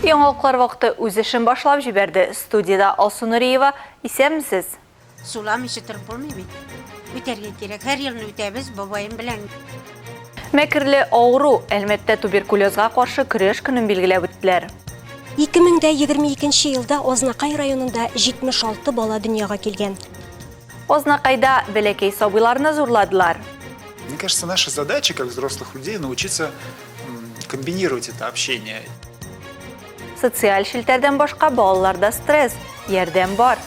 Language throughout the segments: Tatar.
Яңалыклар вакыты үз эшен башлап җибәрде. Студиядә Алсу Нуриева. Исәнмесез! Суламыйча торып булмый бит. Үтәргә кирәк. Һәр елны үтәбез бабаем белән. Мәкерле авыру, Әлмәттә туберкулезга каршы көрәш көнен билгеләп үттеләр. 2022 елда Азнакай районында 76 бала дөньяга килгән. Азнакайда бәләкәй сабыйларны зурладылар. Мне кажется, наша задача, как взрослых людей, научиться комбинировать это общение. Социаль челтәрдән башка балаларда стресс, ярдәм бар.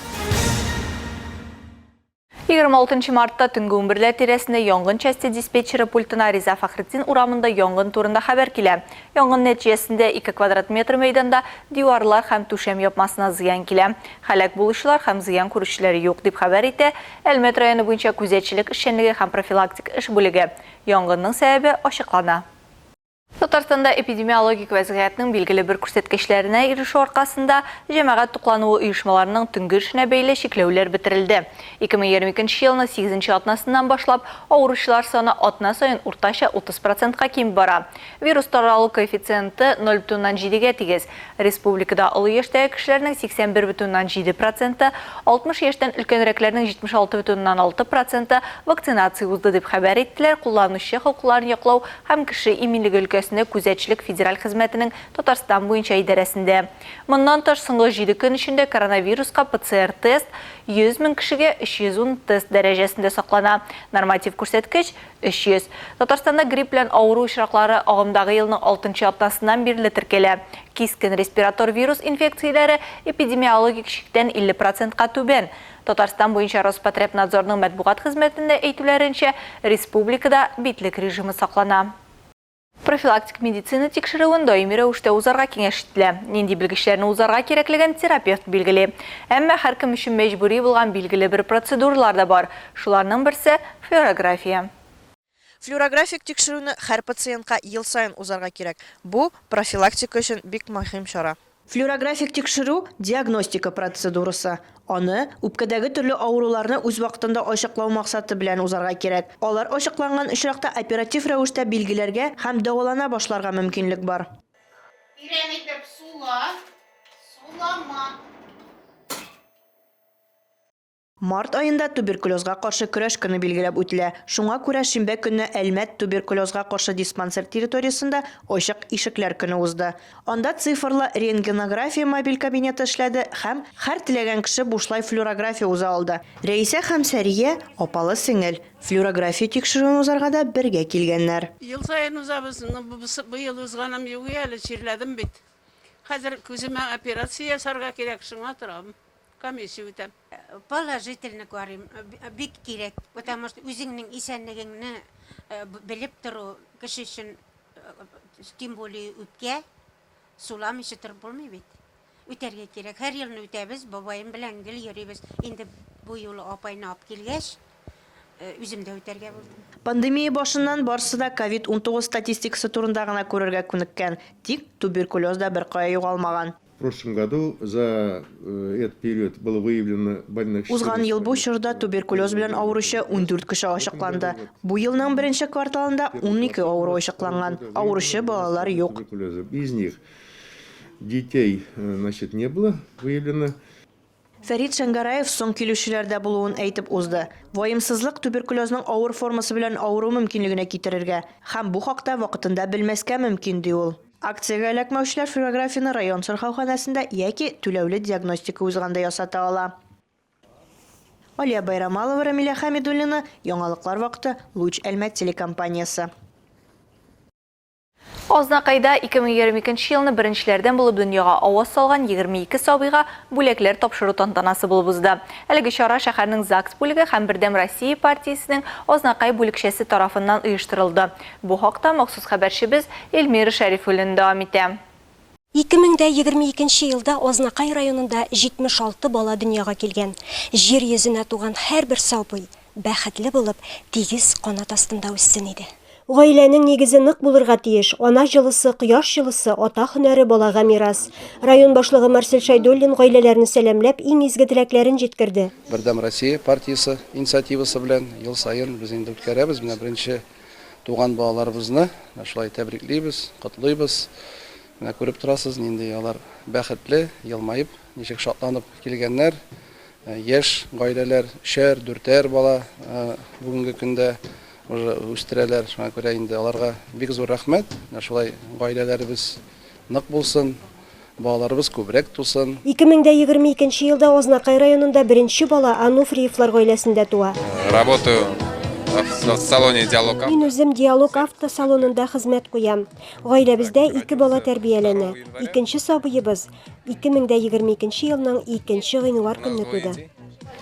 26 мартта төнге 11-ләр тирәсендә янгын часте диспетчеры пультына Риза Фәхретдин урамында янгын турында хәбәр килә. Янгын нәтиҗәсендә 2 квадрат метр мәйданда диварлар һәм түшәм япмасына зыян килә. Һәлак булучылар һәм зыян күрүчеләр юк, дип хәбәр итә Әлмәт районы буенча күзәтчелек эшчәнлеге һәм профилактик эш бүлеге. Янгынның сәбәбе ачыклана. Татарстанда эпидемиологик вәзгыятьнең билгеле бер күрсәткечләренә ирешү аркасында җәмәгать туклануы оешмаларының төнге эшенә бәйле чикләүләр бетерелде. 2022 елның сигезенче атнасыннан башлап авыручылар саны атна саен уртача 30 процентка кимеп бара. Вирус таралу коэффициенты 0,7 гә тигез. Республикада олы яшьтәге кешеләрнең 81,7 проценты, 60 яшьтән өлкәнрәкләрнең 76,6 проценты вакцинация узды, дип хәбәр иттеләр кулланучы хокукларын яклау һәм кеше иминлеге өлкәсендә күзәтчелек федераль хезмәтенең Татарстан буенча идарәсендә. Моннан тыш, соңгы җиде көн эчендә коронавируска ПЦР-тест 100 мең кешегә 310 тест дәрәҗәсендә саклана. Норматив күрсәткеч, 300. Татарстанда грипп белән авыру очраклары агымдагы елның алтынчы атнасыннан бирле теркәлә. Кискен респиратор вирус инфекцияләре эпидемиологик чиктән 50 процентка түбән. Татарстан буенча Роспотребнадзорның матбугат хезмәтендә әйтүләренчә, республикада битлек режимы саклана. Профилактик медицина тикшерүен даими рәвештә узарга киңәш ителә. Нинди белгечләрне узарга кирәклеген терапевт билгели. Әмма һәркем өчен мәҗбүри булган билгеле бер процедуралар да бар. Шуларның берсе, флюорография. Флюорографик тикшерүне һәр пациентка ел саен узарга кирәк. Бу, профилактика өчен бик мөһим чара. Флюорографик тикшерү, диагностика процедурасы. Аны үпкәдәге төрле авыруларны үз вакытында ачыклау максаты белән узарга кирәк. Алар ачыкланган очракта оператив рәвештә билгеләргә һәм дәвалана башларга мөмкинлек бар. Тирән итеп сула, сулама. Март аенда туберкулезга каршы көрәш көне билгеләп үтелә. Шуңа күрә шимбә көнне Әлмәт туберкулезга каршы диспансер территориясендә Ачык ишекләр көне узды. Анда цифрлы рентгенография мобиль кабинеты эшләде һәм һәр теләгән кеше бушлай флюорография уза алды. Рәисә һәм Сәрия, апалы-сеңел, флюорография тикшерүен узарга да бергә килгәннәр. Ел саен узабыз, но быел узганым юк әле, чирләдем бит. Хәзер күземә операция ясарга кирәк, шуңа торам. Комиссия үтәм. Положительно карыйм, бик кирәк, потому что үзеңнең исәнлегеңне белеп тору кеше өчен, тем более үпкә, суламыйча торып булмый бит. Үтәргә кирәк. Һәр елны үтәбез, бабаем белән гел йөрибез. Инде бу юлы апайны алып килгәч, үзем дә үтәргә булдым. Пандемия башыннан барысы да ковид 19 статистикасы турында гына күрергә күнеккән. Тик туберкулез да беркая югалмаган. В прошлом году за этот период было выявлено больных Узган ел бу чорда туберкулез белән авыручы 14 кеше ачыкланды. Бу елның беренче кварталында 12 авыру ачыкланган. Авыручы балалар юк. Из них детей, значит, не было выявлено. Фәрит Шәңгәраев соң килүчеләр дә булуын әйтеп узды. Ваемсызлык туберкулезның авыр формасы белән авыру мөмкинлегенә китерергә һәм бу хакта вакытында белмәскә мөмкин, ди ул. Акциягә эләкмәүчеләр флюорографияне район сырхауханәсендә яки түләүле диагностика узганда ясата ала. Алия Байрамалова, Рамилә Хәмидуллина, Яңалыклар вакыты, Луч Әлмәт телекомпаниясе. Азнакайда 2022 елны беренчеләрдән булып дөньяга аваз салган 22 сабыйга бүләкләр тапшыру тантанасы булып узды. Әлеге чара шәһәрнең ЗАГС бүлеге һәм Бердәм Россия партиясенең Азнакай бүлекчәсе тарафыннан оештырылды. Бу хакта махсус хәбәрчебез Эльмира Шәрифуллина дәвам итә. 2022 нче елда Азнакай районында 76 бала дөньяга килгән. Җир йөзенә туган һәрбер сабый, бәхетле булып, тигез канат астында үссен иде. Гаиләнең нигезе нык булырга тиеш. Ана җылысы, кояш җылысы, ата һөнәре балага мирас. Район башлыгы Марсель Шәйдуллин гаиләләрне сәламләп, иң изге теләкләрен җиткерде. Бердәм Россия партиясе инициативасы белән ел саен без инде үткәрәбез. Менә беренче туган балаларыбызны менә шулай тәбриклибез, котлыйбыз. Менә күреп торасыз, нинди алар бәхетле, елмаеп, ничек шатланып килгәннәр. Яшь гаиләләр, өчәр, дүртәр бала бүгенге көндә уже үстерәләр. Шуңа күрә инде аларга бик зур рәхмәт. Менә шулай гаиләләребез нык булсын, балаларыбыз күбрәк тусын. 2022 нче елда Азнакай районында беренче бала Ануфриевлар гаиләсендә туа. Работаю в салоне Диалог Мин үзем Диалог авто салонында хезмәт куям. Гаиләбездә ике бала тәрбияләнә. Икенче сабыебыз 2022 елның 2 гыйнвар көнне туды.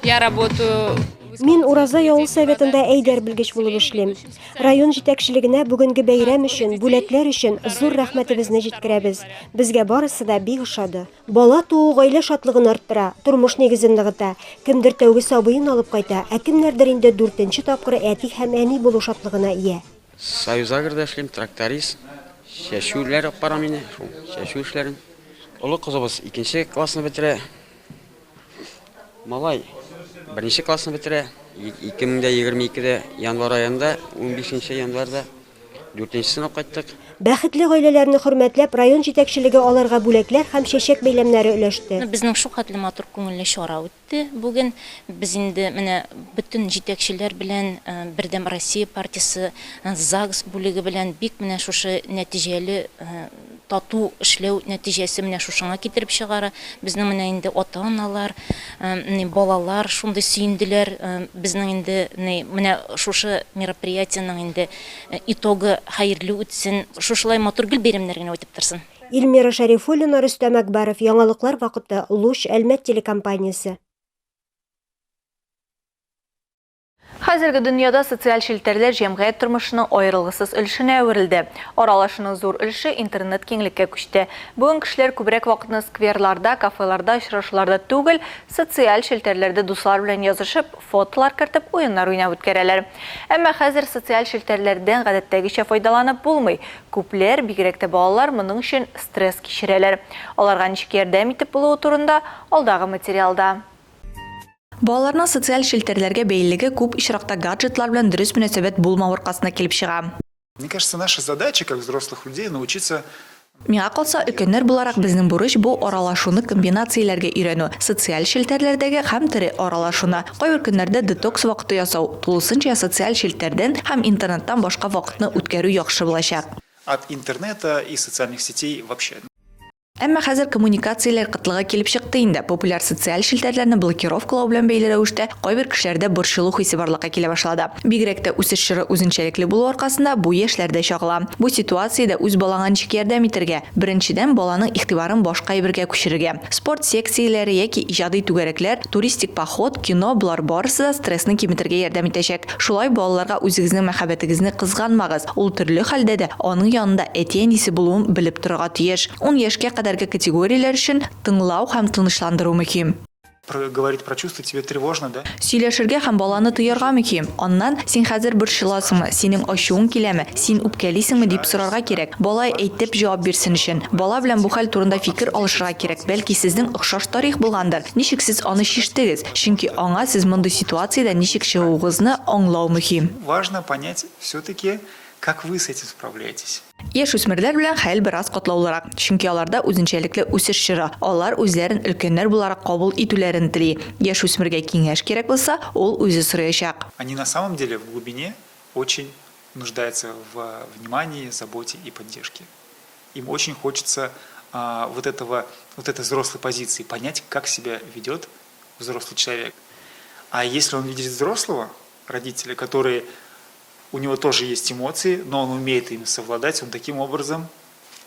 Я работаю Мин Уразай авыл советында әйдәр белгеч булып эшлим. Район җитәкчелегенә бүгенге бәйрәм өчен, бүләкләр өчен зур рәхмәтебезне җиткерәбез. Безгә барысы да бик ошады. Бала туу гаилә шатлыгын арттыра, тормыш нигезен ныгыта. Кемдер тәүге сабыен алып кайта, ә кемнәрдер инде дүртенче тапкыр әти һәм әни булу шатлыгына ия. Союзагрода эшлим, тракторист. Чәчүләр алып барам инде, шул чәчү эшләрен. Олы кызыбыз икенче классны бетерә. Малай беренче классны бетерә. 2022 дә январь аенда, 15 январьда дүртенчесен алып кайттык. Бәхетле гаиләләрне хөрмәтләп, район җитәкчелеге аларга бүләкләр һәм чәчәк бәйләмнәре өләште. Безнең шулхәтле матур күңелле чара үтте. Бүген без инде менә бөтен җитәкчеләр белән, Бердәм Россия партиясе ЗАГС бүлеге белән бик менә шушы нәтиҗәле тату эшләү нәтиҗәсе менә шушыңа китереп чыгара. Безнең менә инде ата-аналар, балалар шундый сөенделәр. Безнең инде менә шушы мероприятиенең инде итогы хәерле үтсен. Шушылай матур гел бәйрәмнәр генә үтеп торсын. Ильмира Шәрифуллина, Рөстәм Әкбәров, Яңалыклар вакыты, Луч, Әлмәт телекомпаниясе. Хәзерге дөньяда социаль челтәрләр җәмгыять тормышының аерылгысыз өлешенә әверелде. Аралашуның зур өлеше интернет киңлеккә күчте. Бүген кешеләр күбрәк вакытны скверларда, кафеларда, очрашуларда түгел, социаль челтәрләрдә дуслар белән язышып, фотолар кертеп, уеннар уйнап үткәрәләр. Әмма хәзер социаль челтәрләрдән гадәттәгечә файдаланып булмый. Күпләр, бигрәк тә балалар, моның өчен стресс кичерәләр. Аларга ничек ярдәм итеп булуы турында алдагы материалда. Балаларның социаль челтәрләргә бәйлелеге күп очракта гаджетлар белән дөрес мөнәсәбәт булмау аркасында килеп чыга. Мне кажется, наша задача, как взрослых людей, научиться Миңа калса, өлкәннәр буларак безнең бурыч бу аралашуны комбинацияләргә өйрәнү, социаль челтәрләрдәге һәм тере аралашуны. Кайбер көннәрдә детокс вакыты ясау, тулысынча социаль челтәрдән һәм интернеттан башка вакытны үткәрү яхшы булачак. От интернета и социальных сетей вообще. Әмма хәзер коммуникацияләр кытлыгы килеп чыкты инде. Популяр социаль челтәрләрне блокировкалау белән бәйле рәвештә кайбер кешеләрдә борчылу хисе барлыкка килә башлады. Бигрәк тә үсеш чоры үзенчәлекле булу аркасында бу яшьләрдә чагыла. Бу ситуациядә үз балаңа ничек ярдәм итәргә? Беренчедән, баланың игътибарын башка әйбергә күчерергә. Спорт секцияләре яки иҗади түгәрәкләр, туристик поход, кино, болар барысы да стрессны киметергә ярдәм итәчәк. Шулай балаларга үзегезнең мәхәббәтегезне кызганмагыз, ул төрле хәлдә дә аның янында әти-әнисе булуын белеп торырга тиеш. Ун яшькә кадәрге категорияләр өчен тыңлау һәм тынычландыру мөһим. Про говорить про чувства тебе тревожно, да? Сөйләшергә һәм баланы тоярга мөһим. Аннан, Син хәзер борчыласыңмы, синең ачуың киләме, син үпкәлисеңме, дип сорарга кирәк. Бала әйтеп җавап бирсен өчен. Бала белән бу хәл турында фикер алышырга кирәк, бәлки сезнең охшаш тарих булгандыр, ничек сез аны чиштегез? Чөнки аңа сез мондый ситуациядән ничек чыгуыгызны аңлау мөһим. Важно понять все-таки, как вы с этим справляетесь. Яшүсмерләр белән хәл бераз катлаулырак, чөнки аларда үзенчәлекле үсеш чоры, алар үзләрен өлкәннәр буларак кабул итүләрен тели. Яшүсмергә киңәш кирәк булса, ул үзе сораячак. Они на самом деле в глубине очень нуждаются в внимании, заботе и поддержке. Им очень хочется вот этого, вот этой взрослой позиции, понять, как себя ведет взрослый человек. А если он видит взрослого родителя, который у него тоже есть эмоции, но он умеет ими совладать, он таким образом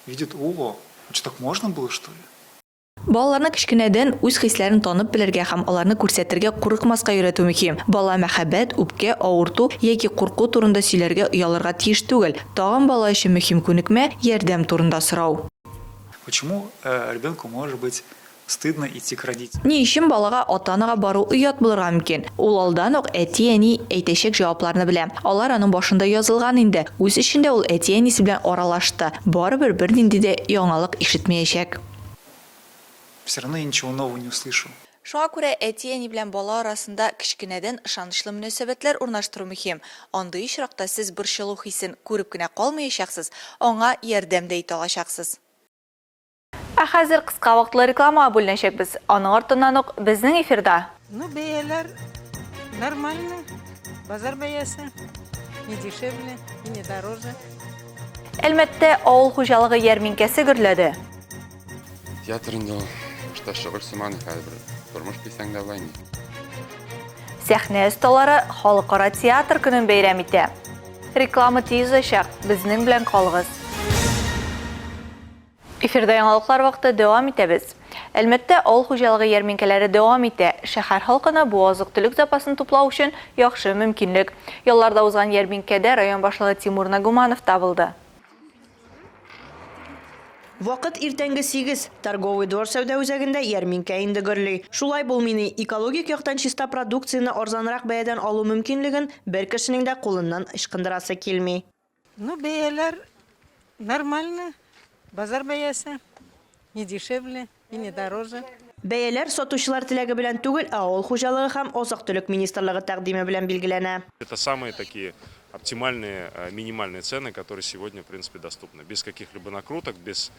видит, о, что так можно было, что ли? Балаларны кечкенәдән үз хисләрен танып белергә һәм аларны күрсәтергә курыкмаска өйрәтү мөһим. Бала мәхәббәт, үпкә, авырту яки курку турында сөйләргә оялырга тиеш түгел. Тагын бала өчен мөһим күнекмә, ярдәм турында сорау. Почему ребенку может быть стыдно идти к родителям? Ни өчен балага ата-анага бару оят булырга мөмкин? Ул алдан ук әти-әни әйтәчәк җавапларны белә. Алар аның башында язылган инде. Үз эчендә ул әти-әнисе белән аралашты, барыбер бернинди дә яңалык ишетмәячәк. Все равно я ничего нового не услышу. Шуңа күрә әти-әни белән бала арасында кечкенәдән ышанычлы мөнәсәбәтләр урнаштыру мөһим. Андый очракта сез борчылу хисен күреп кенә калмаячаксыз, аңа ярдәм дә итә алачаксыз. Ә хәзер кыска вакытлы рекламага бүленәчәкбез. Аның артыннан ук безнең эфирда. Ну, бәяләр нормальный, базар бәясе, не дешевле и не дороже. Әлмәттә авыл хуҗалыгы ярминкәсе гөрләде. Театр инде ул башта шөгыль сыман, хәзер тормыш дисәң дә болай ни. Сәхнә осталары Халыкара театр көнен бәйрәм итә. Реклама тиз узачак, безнең белән калыгыз. Эфирда яңалыклар вакыты дәвам итәбез. Әлмәттә авыл хуҗалыгы ярминкәләре дәвам итә. Шәһәр халкына бу азык-төлек запасын туплау өчен яхшы мөмкинлек. Ялларда узган ярминкәдә район башлыгы Тимур Нагуманов та булды. Вакыт иртәнге сигез. Торговый двор сәүдә үзәгендә ярминкә инде гөрли. Шулай булмыйни, экологик яктан чиста продукцияне арзанрак бәядән алу мөмкинлеген бер кешенең дә кулыннан ычкындырасы килми. Ну, бәяләр нормальный, базар бәясе, не дешевле и не дороже. Бәяләр сатучылар теләге белән түгел, ә Авыл хуҗалыгы һәм азык-төлек министрлыгы тәкъдиме белән билгеләнә. Это самые такие оптимальные, минимальные цены, которые сегодня, в принципе, доступны. Без каких-либо накруток, без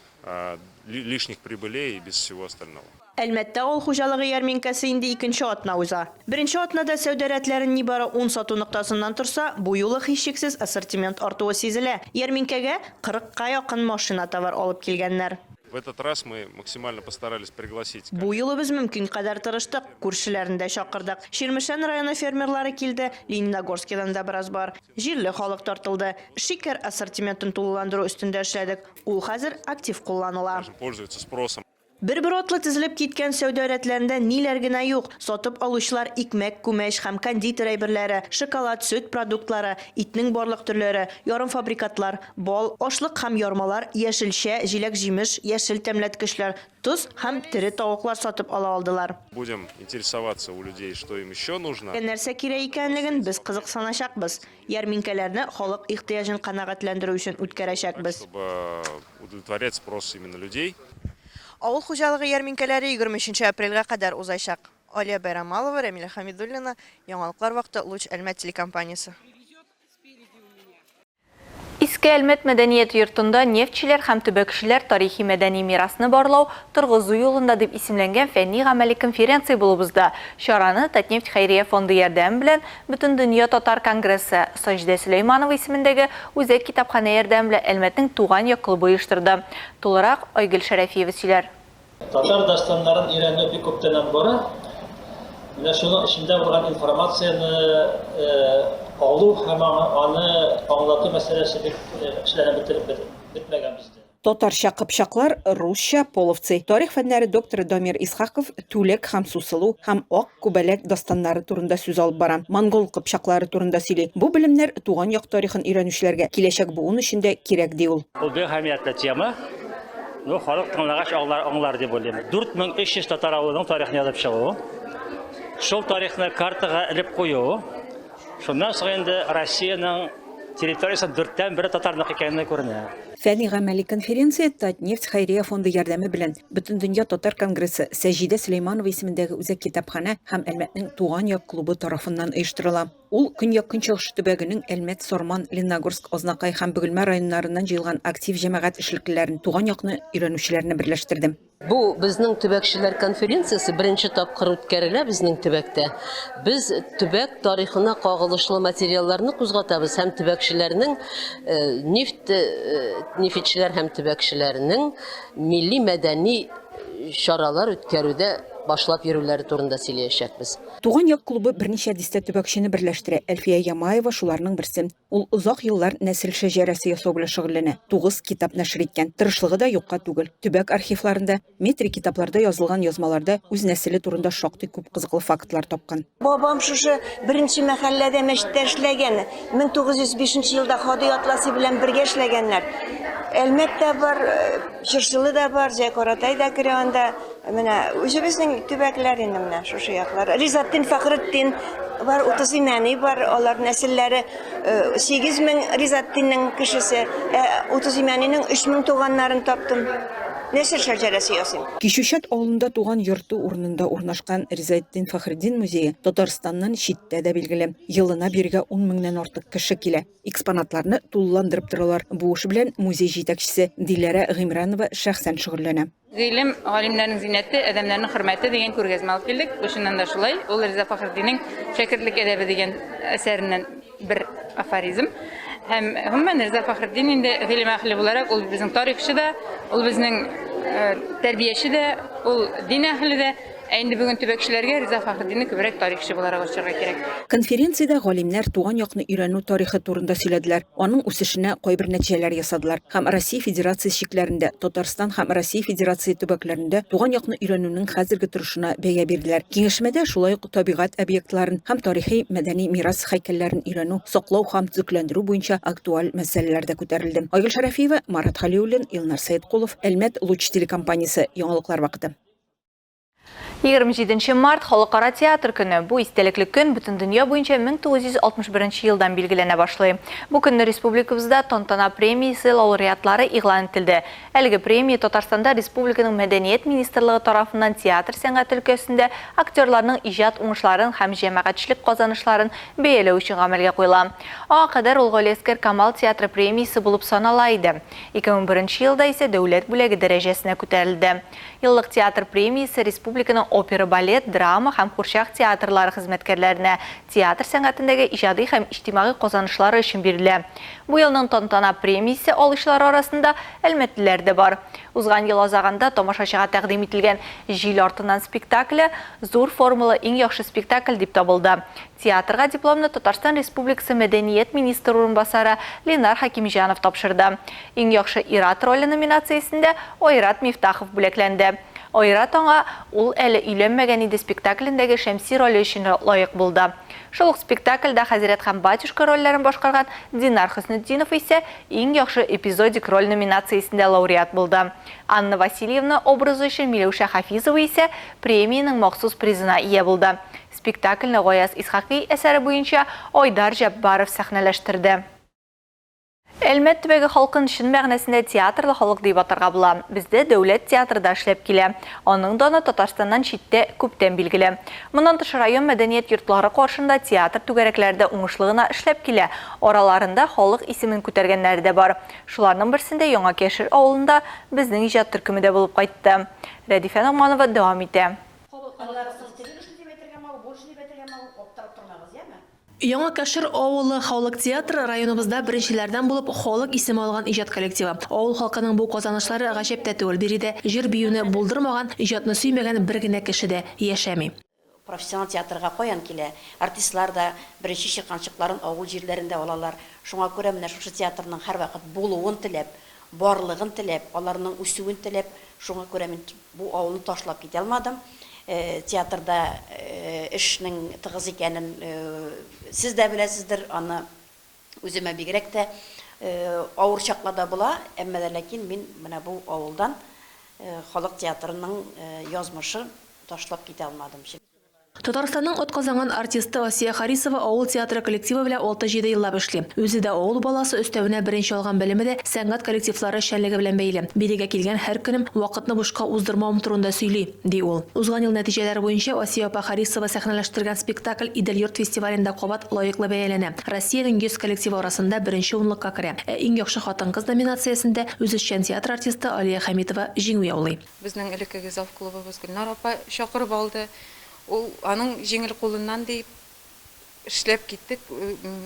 лишних прибылей и без всего остального. Әлмәттә авыл хуҗалыгы ярминкәсе инде икенче атна уза. Беренче атнада сәүдә рәтләре нибары ун сату ноктасыннан торса, бу юлы һичшиксез ассортимент артуы сизелә. Ярминкәгә 40 ка якын машина товар алып килгәннәр. В этот раз мы максимально постарались пригласить. Бу юлы без мөмкин кадәр тырыштык, күршеләрне дә чакырдык. Чирмешән районы фермерлары килде, Лениногорскидан да бераз бар. Җирле халык тартылды. Шикәр ассортиментын тулыландыру өстендә эшләдек. Ул хәзер актив кулланыла. Пользуется спросом. Бер-бер атлы тезелеп киткән сәүдә рәтләрендә ниләр генә юк. Сатып алучылар икмәк, күмәч һәм кондитер әйберләре, шоколад, сөт продуктлары, итнең барлык төрләре, ярымфабрикатлар, бал, ашлык һәм ярмалар, яшелчә, җиләк-җимеш, яшел тәмләткечләр, тоз һәм тере тавыклар сатып ала алдылар. Будем интересоваться у людей, что им еще нужно. Нәрсә кирәк икәнлеген без кызыксыначакбыз. Ярминкәләрне халык ихтыяҗын канәгатьләндерү өчен үткәрәчәкбез. Чтобы удовлетворять спрос именно людей. Авыл хуҗалыгы ярминкәләре 23 нче апрельгә кадәр узачак. Алия Байрамалова, Рәмилә Хәмидуллина, Яңалыклар вакыты, Луч Әлмәт телекомпаниясе. Иске Әлмәт мәдәният йортында Нефтьчеләр һәм төбәкчеләр тарихи-мәдәни мирасны барлау, торгызу юлында дип исемләнгән фәнни-гамәли конференция булып узды. Чараны Татнефть хәйрия фонды ярдәме белән Бөтендөнья татар конгрессы, Саҗидә Сөләйманова исемендәге Үзәк китапханә ярдәме белән Әлмәтнең Туган як клубы оештырды. Тулырак Айгөл Шәрәфиева сөйләр. Татар дастаннарын өйрәнү бик күптәннән бара. Менә шуның эчендә булган информацияне алу һәм аны аңлату мәсьәләсе бик эшләнеп бетмәгән бездә. Татарча кыпчаклар, русча половцы. Тарих фәннәре докторы Дамир Исхаков Түлек һәм Сусылу һәм Ак күбәләк дастаннары турында сүз алып бара. Монгол кыпчаклары турында сөйли. Бу белемнәр туган як тарихын өйрәнүчеләргә, киләчәк буын өчен дә кирәк, ди ул. Ул бик әһәмиятле тема. Ну, халык тыңлагач аңлар, аңлар дип уйлыйм. 4300 татар авылының тарихын язып чыгу, шул тарихны картага элеп кую, шуннан соң инде Россиянең территориясенең дүрттән бере татарныкы икәнлеге күренә. Фәнни-гамәли конференция Татнефть хәйрия фонды ярдәме белән Бөтендөнья татар конгрессы, Саҗидә Сөләйманова исемендәге үзәк китапханә һәм Әлмәтнең Туган як клубы тарафыннан оештырыла. Ул көньяк-көнчыгыш төбәгенең Әлмәт, Сарман, Лениногорск, Азнакай һәм Бөгелмә районнарыннан җыелган актив җәмәгать эшлеклеләрен, туган якны өйрәнүчеләрне берләштерде. Бу безнең төбәкчеләр конференциясе беренче тапкыр үткәрелә безнең төбәктә. Без төбәк тарихына кагылышлы материалларны кузгатабыз һәм төбәкчеләрнең нефть нефтьчеләр һәм төбәкчеләрнең милли мәдәни чаралар үткәрүдә башлап йөрүләре турында сөйләячәкбез. Туган як клубы берничә дистә төбәкчене берләштерә. Әлфия Ямаева шуларның берсе. Ул озак еллар нәсел шәҗәрәсе ясау белән шөгыльләнә, тугыз китап нәшер иткән. Тырышлыгы да юкка түгел. Төбәк архивларында, метрик китапларда язылган язмаларда үз нәселе турында шактый күп кызыклы фактлар тапкан. Бабам шушы беренче мәхәлләдә мәчеттә эшләгән. 1905 нче елда Һади Атласи белән бергә эшләгәннәр. Әлмәт тә бар, Чыршылы да бар, Зәй-Каратай да керә анда. Менә үзебезнең төбәкләр инде менә шушы яклар. Ризатдин Фәхретдин бар, 30 Имәни бар, алар нәселләре 8000 Ризатдиннең кешесе, ә 30 Имәнинең 3000 туганнарын таптым. Нәсел шәҗәрәсе ясыйм. Кичүчат авылында туган йорты урынында урнашкан Ризаэтдин Фәхретдин музее Татарстаннан читтә дә билгеле. Елына бирегә ун меңнән артык кеше килә. Экспонатларны тулыландырып торалар. Бу эш белән музей җитәкчесе Диләрә Гыймранова шәхсән шөгыльләнә. Гыйлем, галимнәрнең зиннәте, адәмнәрнең хөрмәте дигән күргәзмә алып килдек. Бу чыннан да шулай. Ул Риза Фәхретдиннең Шәкертлек әдәбе дигән әсәреннән бер афоризм. Һәм гомумән Риза Фәхретдин инде гыйлем әһеле буларак, ул безнең тарихчы да, ул безнең тәрбияче дә, ул дин әһеле дә. Ә инде бүген төбәкчеләргә Риза Фәхретдинне күбрәк тарихчы буларак ачарга кирәк. Конференциядә галимнәр туган якны өйрәнү тарихы турында сөйләделәр, аның үсешенә кайбер нәтиҗәләр ясадылар һәм Россия Федерациясе чикләрендә, Татарстан һәм Россия Федерация төбәкләрендә туган якны өйрәнүнең хәзерге торышына бәя бирделәр. Киңәшмәдә шулай ук табигать объектларын һәм тарихи-мәдәни мирас һәйкәлләрен өйрәнү, саклау һәм төзекләндерү буенча актуаль мәсьәләләр дә күтәрелде. Айгөл Шәрәфиева, Марат Хәлиуллин, Илнар Сәеткулов, Әлмәт, Луч телекомпаниясе, Яңалыклар вакыты. 27 март, Халыкара театр көне. Бу истәлекле көн бөтен дөнья буенча 1961 елдан билгеләнә башлый. Бу көнне республикабызда Тантана премиясе лауреатлары игълан ителде. Әлеге премия Татарстанда республиканың Мәдәният министрлыгы тарафыннан театр сәнгате өлкәсендә актерларның иҗат уңышларын һәм җәмәгатьчелек казанышларын бәяләү өчен гамәлгә куела. Аңа кадәр ул Галиәсгар Камал театры премиясе булып санала иде. 2001 елда исә дәүләт бүләге дәрәҗәсенә күтәрелде. Еллык театр премиясе республиканың опера-балет, драма һәм курчак театрлары хезмәткәрләренә театр сәнгатендәге иҗади һәм иҗтимагый казанышлары өчен бирелә. Бу елның Тантана премиясе алучылары арасында әлмәтлеләр дә бар. Узган ел азагында тамашачыга тәкъдим ителгән Җил артыннан спектакле зур формалы иң яхшы спектакль дип табылды. Театрга дипломны Татарстан Республикасы мәдәният министры урынбасары Ленар Хәкимҗанов тапшырды. Иң яхшы ир-ат роле номинациясендә Айрат Мифтахов бүләкләнде. Айрат аңа Ул әле өйләнмәгән иде спектаклендәге Шәмси роле өчен лаек булды. Шул ук спектакльдә Хәзрәт һәм Батюшка рольләрен башкарган Динар Хөснетдинов исә Иң яхшы эпизодик роль номинациясендә лауреат булды. Анна Васильевна образы өчен Миләүшә Хафизова исә премиянең махсус призына ия булды. Спектакльне Гаяз Исхакый әсәре буенча Айдар Җәббаров сәхнәләштерде. Әлмәт төбәге халкын чын мәгънәсендә театрлы халык дип атарга була. Бездә дәүләт театры да эшләп килә. Аның даны Татарстаннан читтә күптән билгеле. Моннан тыш район мәдәният йортлары каршында театр түгәрәкләре дә уңышлы гына эшләп килә. Араларында халык исемен күтәргәннәре дә бар. Шуларның берсендә Яңа Кәшер авылында безнең иҗат төркеме дә булып кайтты. Рәдифә Ногманова дәвам итә. Яңа Кәшер авылы халык театры районыбызда беренчеләрдән булып халык исеме алган иҗат коллективы. Авыл халкының бу казанышлары гаҗәп тә түгел, биредә җыр-биюне булдырмаган, иҗатны сөймәгән бер генә кеше дә яшәми. Профессионал театрга каян килә? Артистлар да беренче чирканчыкларын авыл җирләрендә алалар. Шуңа күрә менә шушы театрның һәрвакыт булуын теләп, барлыгын теләп, аларның үсүен теләп, шуңа күрә мин бу авылны ташлап китә алмадым. Театрда эшнең тыгыз икәнен сез дә беләсездер, аны үземә бигрәк тә авыр чаклар да була, әмма дә ләкин мин менә бу авылдан халык театрының язмышын ташлап китә алмадым. Татарстанның атказанган артисты Асия Харисова авыл театры коллективы белән алты-җиде еллап эшли. Үзе дә авыл баласы, өстәвенә беренче алган белеме дә сәнгать коллективлары эшчәнлеге белән бәйле. Бирегә килгән һәр көнем вакытны бушка уздырмавым турында сөйли, ди ул. Узган ел нәтиҗәләре буенча Асия апа Харисова сәхнәләштергән спектакль Идел-йорт фестивалендә кабат лаеклы бәяләнә, Россиянең 100 коллективы арасында беренче унлыкка керә. Ә Иң яхшы хатын-кыз номинациясендә үзешчән театр артисты Алия Хәмитова җиңү яулый. Безнең элеккеге завклубыбыз Гөлнар апа чакырып алды. Ул аның җиңел кулыннан диеп эшләп киттек.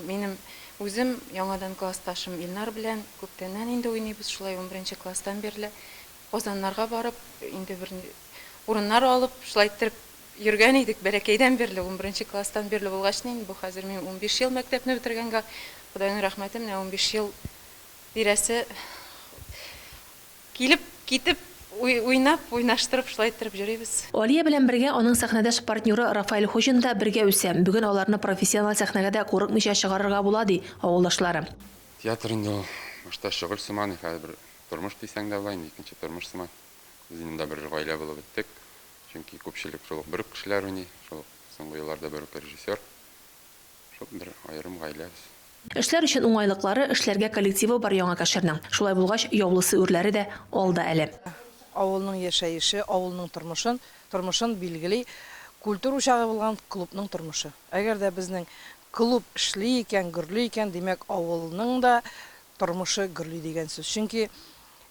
Минем үзем яңадан классташым Илнар белән күптәннән инде уйныйбыз, шулай унберенче класстан бирле. Казаннарга барып, инде бер урыннар алып, шулай иттереп йөргән идек бәләкәйдән бирле, унберенче класстан бирле булгач инде бу хәзер мин 15 ел мәктәпне бетергәнгә, Ходайның рәхмәте, менә 15 ел тирәсе Килеп, китеп, уйнап, уйнаштырып шулай иттереп йөрибез. Алия белән бергә аның сәхнәдәш партнеры Рафаэль Хуҗин да бергә үсә. Бүген аларны профессиональ сәхнәгә дә курыкмыйча чыгарырга була, ди авылдашлары. Театр инде ул башта шөгыль сыман, хәзер бер тормыш дисәң дә була инде, икенче тормыш сыман. Без инде монда бер гаилә булып беттек. Чөнки күпчелек шул ук бер үк кешеләр уйный, шул ук соңгы елларда бер үк режиссер. Шул бер аерым гаилә без. Эшләр өчен уңайлыклары, эшләргә коллективы бар Яңа Кәшернең. Шулай булгач, яулысы үрләре дә алда әле. Авылның яшәеше, авылның тормышын, тормышын билгели культура учагы булган клубның тормышы. Әгәр дә безнең клуб эшли икән, гөрли икән, димәк, авылның да тормышы гөрли дигән сүз. Чөнки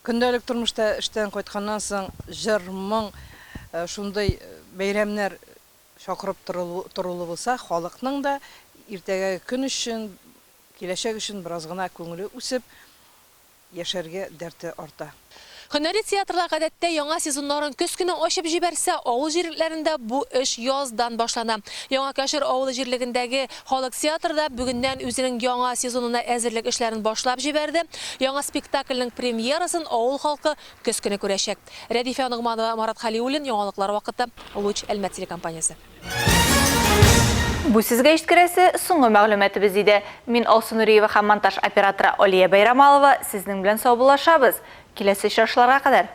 көндәлек тормышта эштән кайтканнан соң җыр, моң, шундый бәйрәмнәр чакырып торулы булса, халыкның да иртәгәге көн өчен, киләчәк өчен бераз гына күңеле үсеп, яшәргә дәрте арта. Һөнәри театрлар гадәттә яңа сезоннарын көз көне ачып җибәрсә, авыл җирлекләрендә бу эш яздан башлана. Яңа Кәшер авылы җирлегендәге халык театры да бүгеннән үзенең яңа сезонына әзерлек эшләрен башлап җибәрде. Яңа спектакльнең премьерасын авыл халкы көз көне күрәчәк. Рәдифә Ногманова, Марат Хәлиуллин, Яңалыклар вакыты, Луч, Әлмәт телекомпаниясе. Бу сезгә җиткерәсе соңгы мәгълүматыбыз иде. Мин Алсу Нуриева һәм монтаж операторы Алия Бәйрамалова сезнең белән саубуллашабыз. Киләсе очрашуларга кадәр!